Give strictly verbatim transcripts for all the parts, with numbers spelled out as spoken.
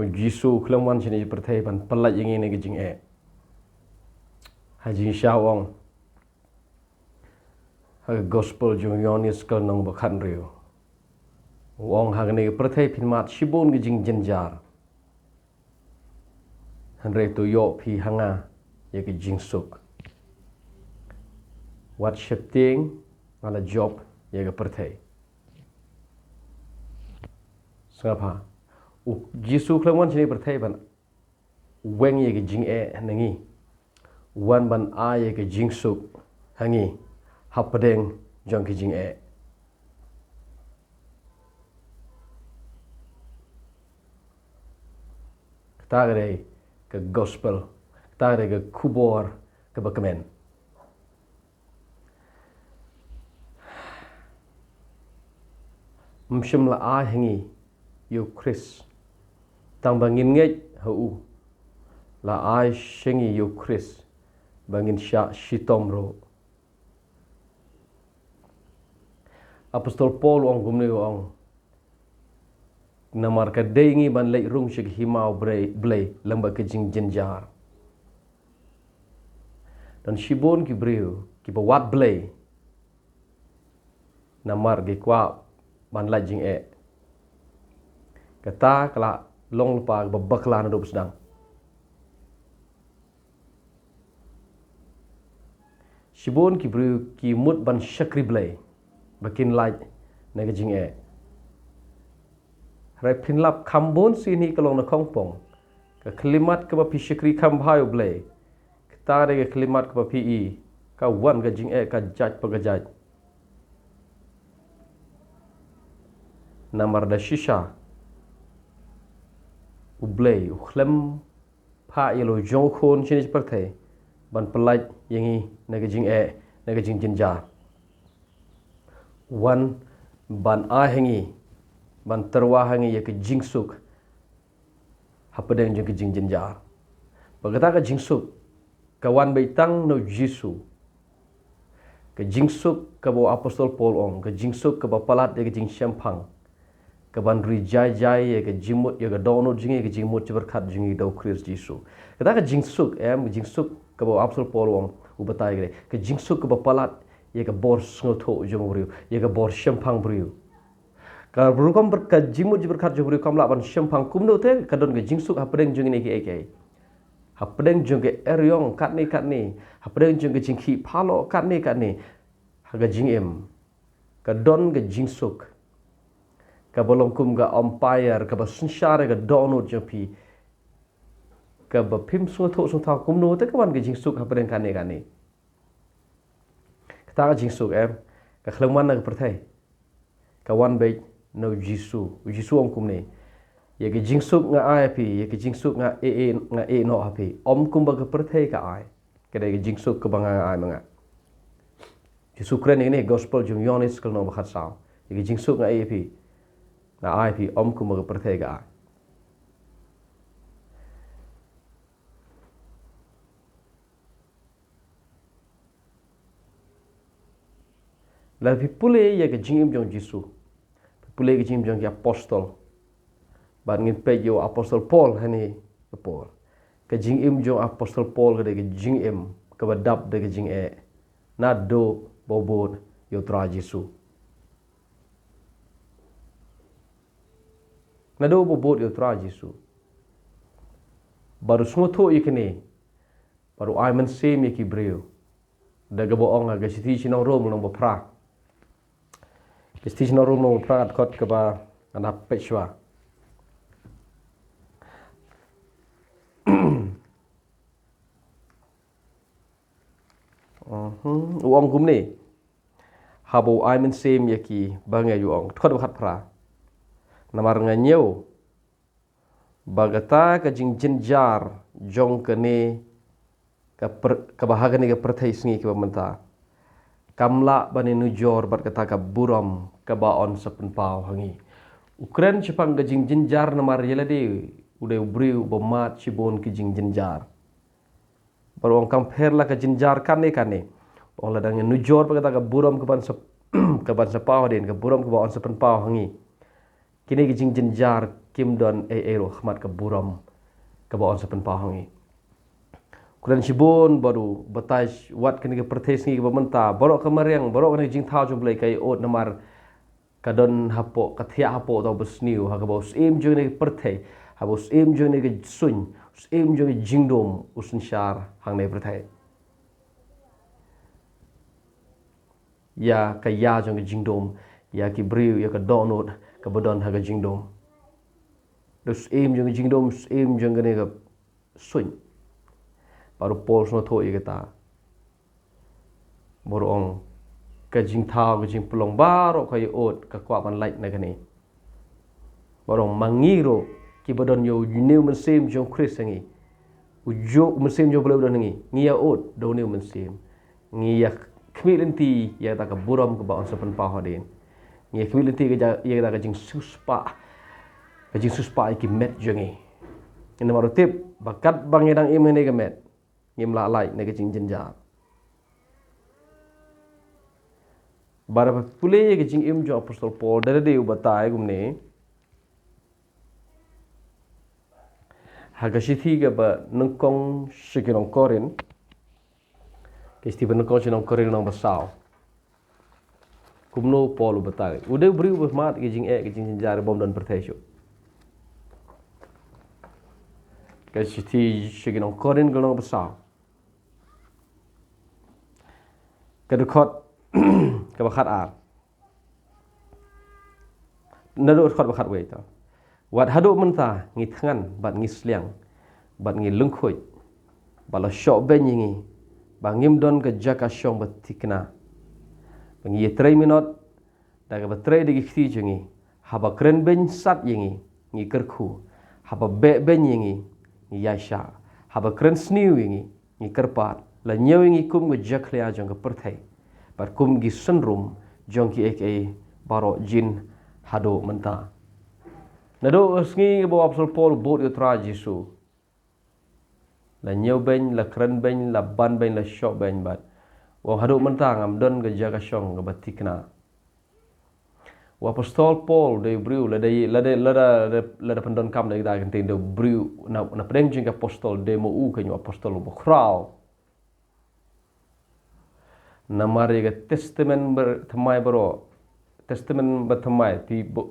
U Jisu u khlem wan shane pyrthei ban pyllait ïa ngi na ka jingeh. Ha jingshisha u ong ha ka gospel jong u Ïoannis ka lynnong ba khathynriew, u ong ha kane ka pyrthei phin mad shibun ka jingjynjar. Hynrei to ïoh phi ha nga ïa ka jingsuk. Wat sheptieng, nga la jop ïa ka pyrthei. Sngap ha. U Jisu u khlem wan shane pyrthei ban weng ïa ka jingeh na ngi. U wan ban ai ïa ka jingsuk ha ngi hapdeng jong ka jingeh. Kata ka dei ka gospel, kata ka dei ka khubor kaba kmen. Ym shym la ai ha ngi ïa u Khrist tang ba ngin ngeit ha u, la ai sha ngi ïa u Khrist ba ngin shah shitom ruh. Apostol Paul u ong kumne, u ong, namar ka dei ngi ban leit rung sha ka hima u Blei, Blei lem bad ka jingjynjar. Don shibun ki briew kiba wad Blei namar ki kwah ban lait jingeh. Kata ka la long lypa kaba bakla naduh ba sdang. Shibun ki briew ki mut ban shakri Blei ba kin lait na ka jingeh. Hynrei phin lap kham bun sien hi ka long na khongpong. Ka khyllipmat kaba phi shakri kham bha ïa u Blei, kata dei ka khyllipmat kaba phi i ka wan ka jingeh ka jait pa ka jait. Namar da shisha u Blei u khlem phah ïa la u jong u Khun shane sha pyrthei ban pyllait ïa ngi na ka jingeh, na ka jingjynjar. U wan ban ai ha ngi, ban tyrwa ha ngi ïa ka jingsuk hapdeng jong ka jingjynjar. Bad kata ka jingsuk ka wan beit tang na u Jisu. Ka jingsuk kaba u Apostol Paul u ong, ka jingsuk kaba palat ïa ka jingshemphang, kaban ri jai jai ïa ka jingmut, ïa ka dohnud jong ngi, ïa ka jingmut jingpyrkhat jong ngi da u Khrist Jisu. Kata ka jingsuk, em, ka jingsuk kaba u Apostol Paul u ong, u batai ka dei ka jingsuk kaba palat ïa ka bor sngewthuh jong u briew, ïa ka bor shemphang briew. Ka rukom ber-, ka jingmut jingpyrkhat jong u briew kam lah ban shemphang kumno te, ka don ka jingsuk hapdeng jong kine kiei kiei. Hapdeng jong ka eriong katne katne, hapdeng jong ka jingkhih phalok katne katne, ha ka jingim ka don ka jingsuk kaba long kum ka umpire kaba synshar ïa ka dohnud jong phi, kaba phim sngewthuh sngewthuh kumno te ka wan ka jingsuk hapdeng katne katne. Kata ka jingsuk, em, ka khlem wan na ka pyrthei. Ka wan beit na u Jisu. U Jisu u ong kumne, ïa ka jingsuk nga ai ha phi, ïa ka jingsuk nga ïeh, nga ïeh noh ha phi. Ym kumba ka pyrthei ka ai. Ka dei ka jingsuk kaba nga ai ma nga. Jisu kren ïa kane ha gospel jong u Ïoannis ka lynnong ba khatsaw. Ïa ka jingsuk nga ïeh ha phi, nga ai ha phi, ym kumba ka pyrthei ka ai. Lada phi pule ïa ka jingim jong u Jisu, phi pule ïa ka jingim jong ki apostol, bad ngin peit ïa u Apostol Paul hangne ka por. Ka jingim jong u Apostol Paul ka dei ka jingim kaba dap da ka jingeh naduh ba u bud ïa u Trai Jisu. Naduh ba u bud ïa u Trai Jisu, bad u sngewthuh ïa kine, bad u ai mynsiem ïa ki briew. Da kaba ong ha ka shithi sha ki nong Rom lynnong ba phra. Ka shithi sha ki nong Rom lynnong ba phra, ka dkhot kaba ngan hap peit shuwa. Mhm. U ong kumne, haba u ai mynsiem ïa ki bangeit, u ong, dkhot ba khatphra: Namar nga ñiew ba kata ka jingjynjar jong kane ka pyr-, kaba ha kane ka pyrthei sngi kaba mynta, kam lah ban ïanujor bad kata ka burom kaba yn sa pynpaw ha ngi. U kren shaphang ka jingjynjar namar ïa lade u dei u briew uba mad shibun ki jingjynjar. Bad u ong kam pher la ka jynjar kane kane. U ong lada ngi ïanujor bad kata ka burom kaban sa, kaban sa paw hadien, ka burom kaba yn sa pynpaw ha ngi, Kine ki jingjynjar kim don ei ei ruh ha khmat ka burom kaba yn sa pynpaw ha ngi. Khublei shibun baroh, batai wat kane ka pyrthei sngi kaba mynta, baroh ka mariang, baroh kane ka jingthaw jong U Blei ka ïaud namar ka don hapoh, ka thiah hapoh uta u basniew, ha kaba u syiem jong kane ka pyrthei, haba u syiem jong kane ka suiñ, u syiem jong ka jingdum, u synshar hangne ha pyrthei. Ïa ka ïa jong ka jingdum, ïa ki briew, ïa ka dohnud kaba don ha ka jingdum. Da u syiem jong ka jingdum, u syiem jong kane ka suiñ. Bad u Paul u sngewthuh ïa kata. Bad u ong, ka jingthaw, ka jingpynlong baroh ka ïaud, ka kwah ban lait na kane. Bad u ong, ma ngi ruh kiba don ïa une u mynsiem jong Khrist ha ngi, u juh u mynsiem jong U Blei u don ha ngi, ngi ïaud da une u mynsiem. Ngi ïakhmih lynti ïa kata ka burom kaba yn sa pynpaw hadien. Ngi ïakhmih lynti ïa kata ka jingsiewspah, ka jingsiewspah ïa ki met jong ngi. Namar u tip ba katba ngi dang im ha kane ka met, ngim lah lait na ka jingjynjar. Bad haba pule ïa ka jingim jong u Apostol Paul, da lade u batai kumne. Ha ka shithi kaba nyngkong sha ki nong Korinth. Ka shithi ba nyngkong sha ki nong Korinth lynnong ba saw. Kumno u Paul u batai. U dei u briew uba mad ïa ka jingeh, ka jingjynjar, bym don pyrthei shuh. Ka shithi sha ki nong Korinth lynnong ba saw. Ka dkhot kaba khatar. Naduh dkhot ba khatwei to. Wat haduh mynta ngi thngan bad ngi sliang, bad ngi lyngkhuid, bad la shoh beiñ ïa ngi, ba ngim don ka jaka shong ba thikna. Ba ngi ïatrei minot da kaba trei da ki kti jong ngi. Haba kren beiñ sat ïa ngi, ngi kyrkhu. Haba beh beiñ ïa ngi, ngi ïaishah. Haba kren sniew ïa ngi, ngi kyrpad. La ñiew ïa ngi kum ka jakhlia jong ka pyrthei, bad kum ki synrum jong kiei kiei baroh jin haduh mynta. Naduh ka sngi kaba u Apostol Paul u bud ïa u Trai Jisu, la ñiew beiñ, la kren beiñ, la ban beiñ, la shoh beiñ, bad u ong haduh mynta ngam don ka jaka shong kaba thikna. U Apostol Paul u dei u briew, lada, lada, lada, lada pyndonkam da kita ki kyntien, u dei u briew na, na pdeng jong ki apostol, u dei ma u keiñ u apostol uba khraw. Namar ïa ka Testament ba thymmai baroh, Testament ba thymmai, phi ba,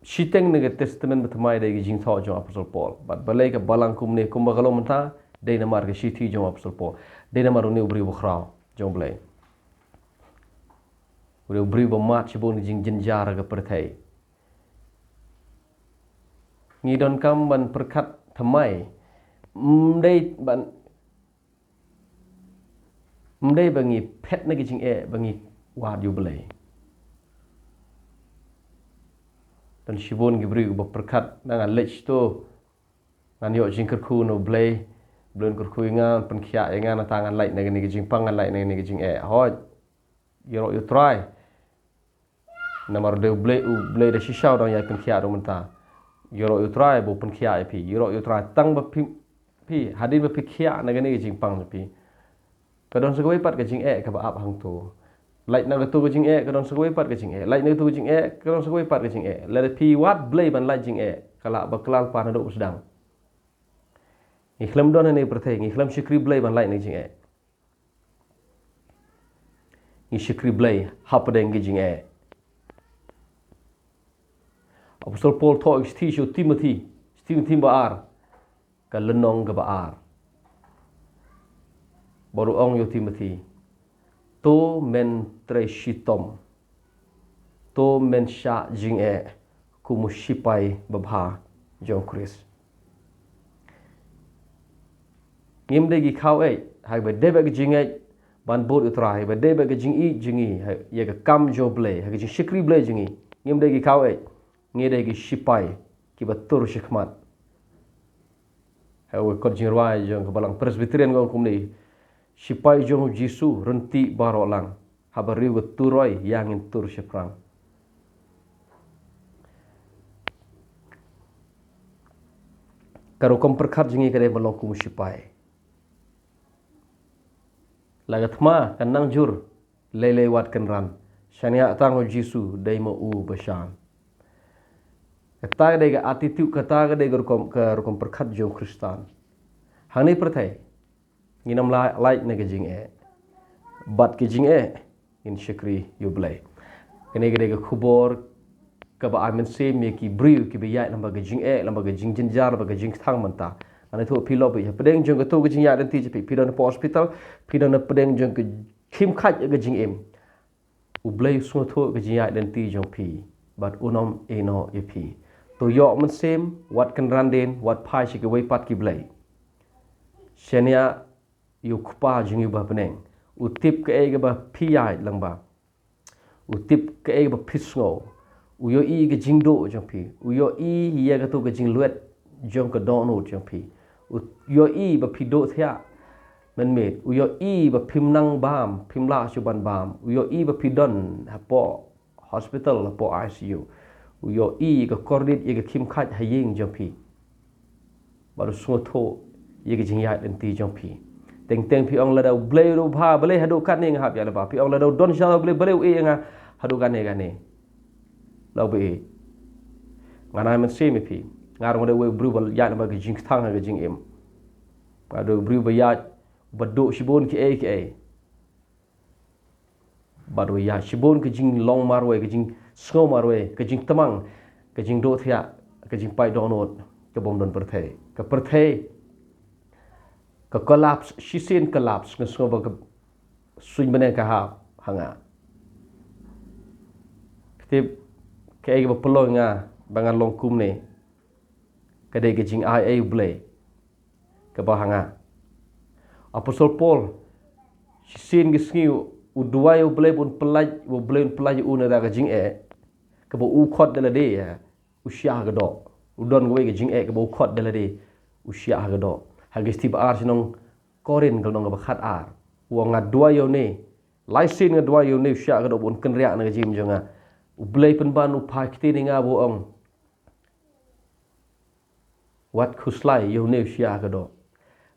shiteng na ka Testament ba thymmai dei ka jingthoh jong u Apostol Paul. Bad balei ka balang kumne, kumba ka long mynta, dei namar ka shithi jong u Apostol Paul. Dei namar une u briew ba khraw jong U Blei. U dei u briew ba mad shibun ka jingjynjar ha ka pyrthei. Ngi donkam ban pyrkhat thymmai. Ym dei ban, ym dei ba ngi phet na ka jingeh ba ngi wad ïa U Blei. Don shibun ki briew ba pyrkhat, ngan leit shito, ngan ïoh jingkyrkhu na U Blei, U Blei un kyrkhu ïa nga, pynkhiah ïa nga, nangta ngan lait na kane ka jingpang, ngan lait na kane ka jingeh. Hooid. Ïaroh ïa U Trai. Namar u dei U Blei, U Blei da shisha u dang ïai pynkhiah ruh mynta. Ïaroh ïa U Trai ba u pynkhiah ïa phi. Ïaroh ïa U Trai tang ba phi, phi, hadien ba phi khiah na kane ka jingpang jong phi, ka don sa kawei pat ka jingeh kaba ap hangto. Lait na kato ka jingeh, ka don sa kawei pat ka jingeh. Lait na kato ka jingeh, ka don sa kawei pat ka jingeh. Lada phi wad blei ban lait jingeh, ka lah ba khlaiñ pan haduh ba sdang. Ngi khlem don hangne ha pyrthei, ngi khlem shakri blei ban lait na ka jingeh. Ngi shakri blei hapdeng ka jingeh. Apostol Paul thoh shithi sha u Timothi, Timothi ba ar, ka lynnong kaba ar. Bad u ong ïa u Timothi, to men trei shitom. To men shah jingeh kum u shipai babha jong u Khrist. Ngim dei ki khaw eit, haba dei bad ka jingngeit ban bud ïa u Trai, haba dei bad ka jingïeit jong ngi, ha, ïa ka kam jong u Blei, ha ka jingshakri Blei jong ngi. Ngim dei ki khaw eit, ngi dei ki shipai kiba tur shakhmat. Ha ka kot jingrwai jong ka balang Presbyterian ka ong kumne, shipai jong u Jisu ryntih baroh lang. Haba riew ka turoi, ïa ngin tur shaphrang. Ka rukom pyrkhat jong ngi ka dei ban long kum u shipai. La ka thma kan nang jur, lei lei wat kynran. Shaniah tang u Jisu, dei ma u ba shan. Kata ka dei ka attitude, kata ka dei ka rukom, ka rukom pyrkhat jong Khristan. Hangne pyrthei, ngin ym lah lait na ka jingeh. Bad ka jingeh, ngin shakri ïa U Blei. Kane ka dei ka khubor kaba ai mynsiem ïa ki briew kiba ïaid lyngba ka jingeh, lyngba ka jingjynjar, lyngba ka jingkthang mynta. Ngan ïathuh phi lok bad ïa pdeng jong kato ka jingïaid lynti jong phi. Phi don hapoh hospital, phi don hapdeng jong ka khim khat ïa ka jingim. U Blei u sngewthuh ka jingïaid lynti jong phi bad un ym ïehnoh ïa phi. To ïoh mynsiem, wat kynran dien, wat phai sha kiwei pat ki blei. Shaniah ïa U Kpa jong ngi uba ha bneng. U tip kaei kaba phi ïaid lyngba. U tip kaei kaba phi sngew. U ïohi ka jingduh jong phi. U ïohi ïa kato ka jinglwet jong ka dohnud jong phi. U ïohi ba phi duh thiah mynmiet. U ïohi ba phim nang bam, phim lah shuh ban bam. U ïohi ba phi don hapoh hospital, hapoh I C U. U ïohi ka kordit ïa ka khim khat ha ïing jong phi. Bad u sngewthuh ïa ka jingïaid lynti jong phi. Teng teng phi ong lada U Blei u bha, balei haduh katne nga hap ïalaba. Phi ong lada u don shisha U Blei, balei u ïeh ïa nga haduh katne katne. Lok baieit, ngan ai mynsiem ïa phi. Nga ruh nga dei uwei u briew ba ïaid lyngba ka jingkthang ha ka jingim. Nga dei u briew ba ïaid, ba duh shibun kiei kiei. Bad u ïaid shibun ka jinglong marwei, ka jingsngew marwei, ka jingtmang, ka jingduh thiah, ka jingpait dohnud, ka bym don pyrthei. Ka pyrthei ka collapse, shisien collapse, nga sngew ba ka suiñ bneng ka hap ha nga. Phi tip kaei kaba pynlong ïa nga ba ngan long kumne? Ka dei ka jingai ei U Blei kaba ha nga. Apostol Paul, shisien ka sngi u duwai U Blei ba un pyllait, U Blei un pyllait ïa u na ka jingeh. Kaba u khot da lade ïa u shah ha ka doh. U don kawei ka jingeh kaba u khot da lade u shah ha ka doh. Ha ka shithi ba ar sha nong Korinth ka lynnong kaba khat ar. U ong nga duwai ïa une. Lai sien nga duwai ïa une u shah ha ka doh ba un kynriah na ka jingim jong nga. U Blei pynban u phai ktien ïa nga ba u ong wat khuslai ïa une u shah ha ka doh.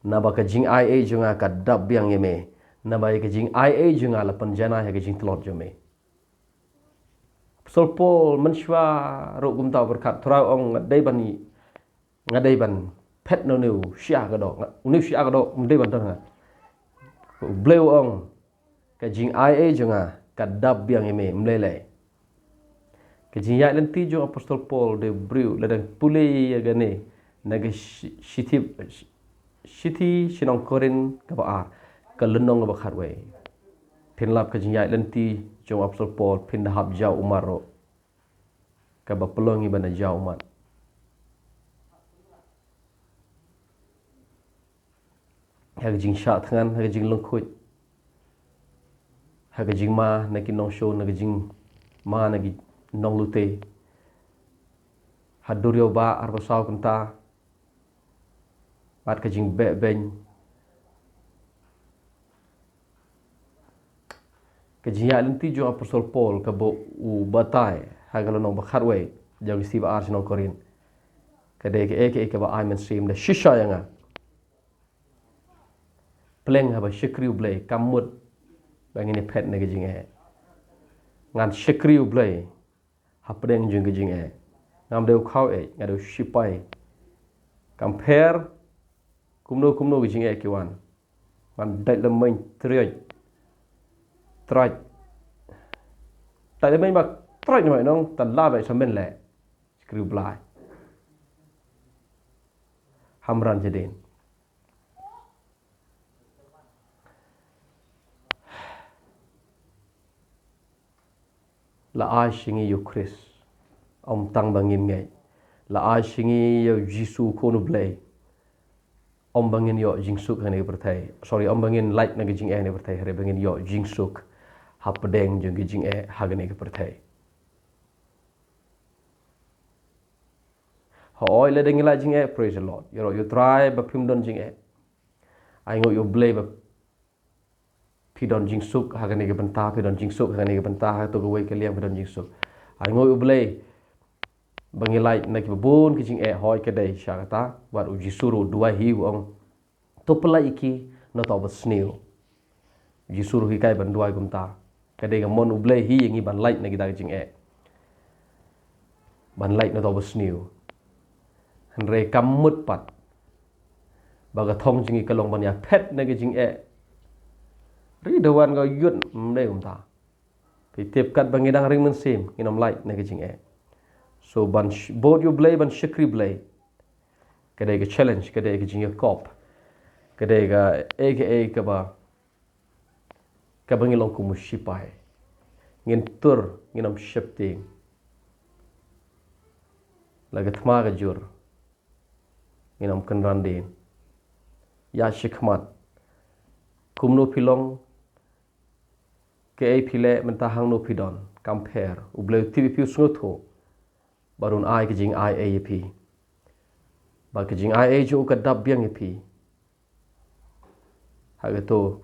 Naba ka jingai ei jong nga ka dap biang ïa me. Naba ïa ka jingai ei jong nga la pynjanai ha ka jingtlot jong me. Apostol Paul mynshuwa ruh kumta u pyrkhat, Trai u ong nga dei ban, nga dei ban phet na une u shah ha ka doh. Nga, une u shah ha ka doh um dei ban don ha nga. U Blei u ong ka jingai ei jong nga ka dap biang ïa me, ym lei lei. Ka jingïaid lynti jong Apostol Paul, dei u briew, lada pule ïa kane na ka shi-, shithi, shithi sha nong Korinth kaba ar, ka lynnong kaba khatwei. Phin lap ka jingïaid lynti jong Apostol Paul, phin da hap jaw ummat ruh. Kaba pynlong ïa ban da jaw ummat. Ha ka jingshah thngan, ha ka jinglyngkhuid, ha ka jingma na ki nongshun, ha ka jingma na ki nonglute, ha duriaw ba arphew saw kynta, bad ka jingbeh beiñ. Ka jingïaid lynti jong Apostol Paul kaba u batai ha ka lynnong ba khatwei jong ka shithi ba ar sha nong Korinth. Ka dei kaei kaei kaba ai mynsiem da shisha ïa nga. Pleng haba shakri U Blei, kam mut ba ngin ïa phet na ka jingeh. Ngan shakri U Blei hapdeng jong ka jingeh. Ngam dei u khaw eh, nga dei u shipai. Kam pher kumno kumno ka jingeh ki wan. Ngan dait lem meiñ, trioit, trioit. Dait lem meiñ ba trioit noh, nong, ta la ba sa men leh. Shakri U Blei. Hamran jadin. La ai sha ngi ïa u Khrist, ym tang ba ngin ngeit. La ai sha ngi ïa u Jisu u Khun u Blei, ym ba ngin ïoh jingsuk ha kane ka pyrthei. Sorry, ym ba ngin lait na ka jingeh ha kane ka pyrthei, hynrei ba ngin ïoh jingsuk hapdeng jong ka jingeh ha kane ka pyrthei. Hooid, lada ngi la jingeh, praise the Lord. Ïaroh ïa u Trai ba phim don jingeh. Ainguh ïa u Blei ba phi don jingsuk ha kane ka bynta, phi don jingsuk ha kane ka bynta, ha kato kawei ka liang phi don jingsuk. Ainguh ïa u Blei ba ngi lait na kiba bun ki jingeh, hooid ka dei sha kata, wat u Jisu ruh u duwai hi u ong. To pyllait ïa ki na uta uba sniew. Jisu ruh u hikai ban duwai kumta. Ka dei ka mon U Blei hi ïa ngi ban lait na kita ki jingeh. ban lait na to ba sniew. Hynrei kam mut pat ba ka thong jong ngi ka long ban ïa phet na ka jingeh. Ri da wan ka yut mdei kumta. Phi tip katba ngi dang ring mynsiem ngin ym lait na ka jingeh. So ban sh- bud ïa u Blei, ban shakri Blei, ka dei ka challenge, ka dei ka jingïakop, ka dei ka ei ka ei kaba kaba ngi long kum u sipai. Ngin tur, ngin ym sheptieng. La ka thma ka jur, ngin ym kynran dien. Ïa shi khmat. Kumno phi long, kaei phi leh mynta, hangno phi don, kam pher. U Blei u tip ïa phi, u sngewthuh. Bad un ai ka jingai ei ïa phi. Bad ka jingai ei jong u ka dap biang ïa phi ha kato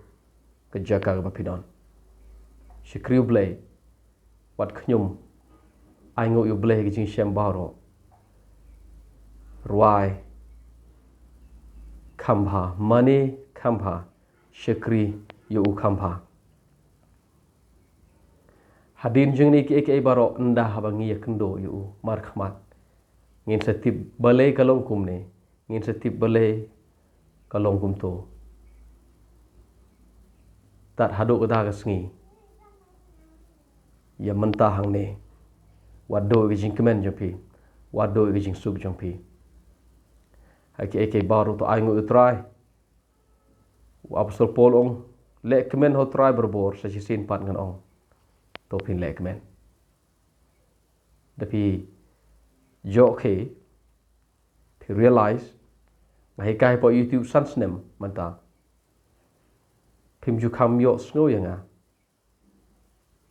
ka jaka kaba phi don. Shakri u Blei. Wat khñium. Ainguh ïa u Blei ha ka jingshem baroh. Rwai kham bha, mane kham bha, shakri ïa u kham bha. Hadien jong kine kiei kiei baroh, ynda haba ngi ïakynduh ïa u markhmat, ngin sa tip balei ka long kumne, ngin sa tip balei ka long kumto. Tad haduh kata ka sngi, ïa mynta hangne, wat duh ïa ka jingkmen jong phi, wat duh ïa ka jingsuk jong phi. Ha kiei kiei baroh to ainguh ïa u Trai. U Apostol Paul u ong, leh kmen ha u Trai barabor, sa shisien pat ngan ong, to phin leh kmen. Da phi jokhe, phi realize, nga hikai hapoh YouTube san snem mynta. Phim ju kham ïohsngew ïa nga.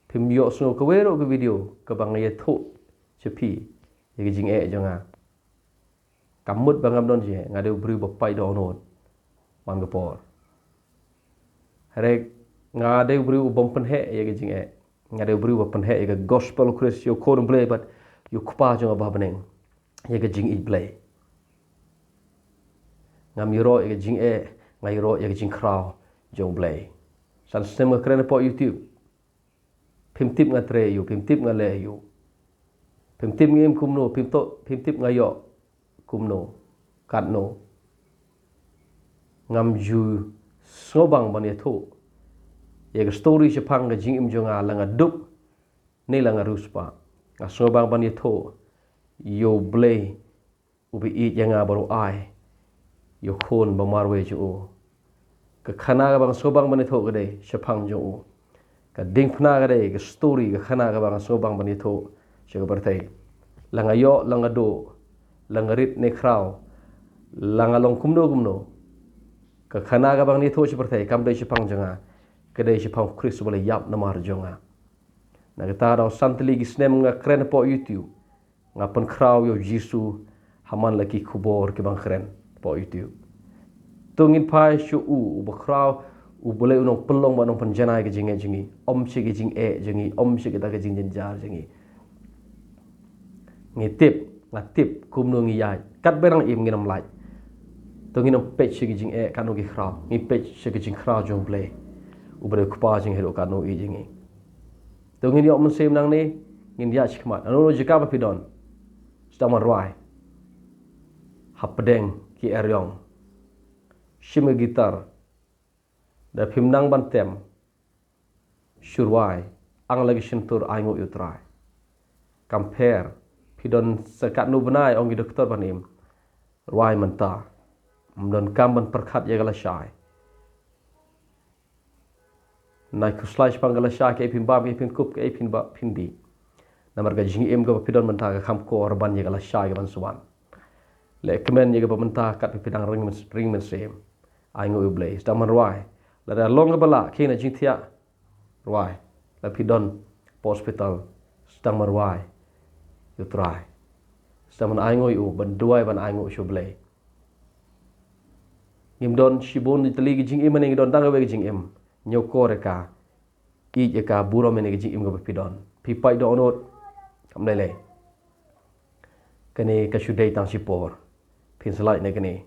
Phim ïohsngew kawei ruh ka video kaba nga ïathuh sha phi ïa ka jingeh jong nga. Kam mut ba ngam don jingeh, nga dei u briew ba pait dohnud man ka por. Hynrei nga dei u briew u bym pynheh ïa ka jingeh. Nga dei u briew ba pynheh ïa ka gospel u Khrist, ïa u Khun u Blei bad ïa u Kpa jong nga ba ha bneng, ïa ka jingïeit Blei. Ngam ïaroh ïa ka jingeh, nga ïaroh ïa ka jingkhraw jong u Blei. San snem nga kren hapoh YouTube. Phim tip nga trei ïa u, phim tip nga leh ïa u. Phim tip nga im kumno, phim to, phim tip nga ïoh kumno, katno. Ngam ju sngewbang ban ïathuh ïa ka story shaphang ka jingim jong nga, la nga duk ne la nga riewspah. Nga sngewbang ban ïathuh ïa u Blei uba ïeit ïa nga bad u ai ïa u Khun ba marwei jong u. Ka khana kaba nga sngewbang ban ïathuh ka dei shaphang jong u. Ka diengphna ka dei ka story, ka khana kaba nga sngewbang ban ïathuh sha ka pyrthei. La nga ïoh, la nga duh, la nga rit ne khraw, la nga long kumno kumno, ka khana kaba ngan ïathuh sha pyrthei kam dei shaphang jong nga, ka dei shaphang u Khrist uba la ïap namar jong nga. Na kata ka daw san tylli ki snem nga kren hapoh YouTube. Nga pynkhraw ïa u Jisu ha man la ki khubor kiba nga kren hapoh YouTube. To ngin phai sha u uba khraw, u Blei u nongpynlong bad nongpynjanai ka jingeh jong ngi. Ym sha ka jingeh jong ngi, ym sha kata ka jingjynjar jong ngi. Ngi tip, nga tip kumno ngi ïaid. Katba nang im ngin ym lait. To ngin ym peit sha ka jingeh katno ki khraw, ngi peit sha ka jingkhraw jong u Blei uba dei u Kpa jong ngi haduh katno u ïeit ïa ngi. To ngin ïoh mynsiem nangne, ngin ïaid shakhmat. Hano hano jaka ba phi don, sdang ban rwai. Hapdeng ki eriong, shim ka guitar. Da phim nang ban tem, shu rwai. Ang la ki shyntur, ainguh ïa u Trai. Kam pher, phi don sa katno bnai, ong ki doktor ban im. Rwai mynta. Ym donkam ban pyrkhat ïa ka lashai. Nai khuslai shaphang ka lashai, kaei phin bam, kaei phin kup, kaei phin bam, phin dih. Namar ka jingim kaba phi don mynta ka kham kor ban ïa ka lashai kaban sa wan. Leh kmen ïa kaba mynta katba phi dang ring myn-, ring mynsiem. Ainguh ïa u Blei, sdang ban rwai. Lada long kaba lah, khie na jingthiah, rwai. La phi don hapoh hospital, sdang ban rwai ïa u Trai. Sdang ban ainguh ïa u, ban duwai, ban ainguh sha u Blei. Ngim don shibun tylli ki jingim, ngi don tang kawei ka jingim. Ñiewkor ïa ka, ïeit ïa ka, burom ïa kane ka jingim kaba phi don. Phi pait dohnud, kam lei lei. Kane ka shu dei tang shipor. Phin sa lait na kane.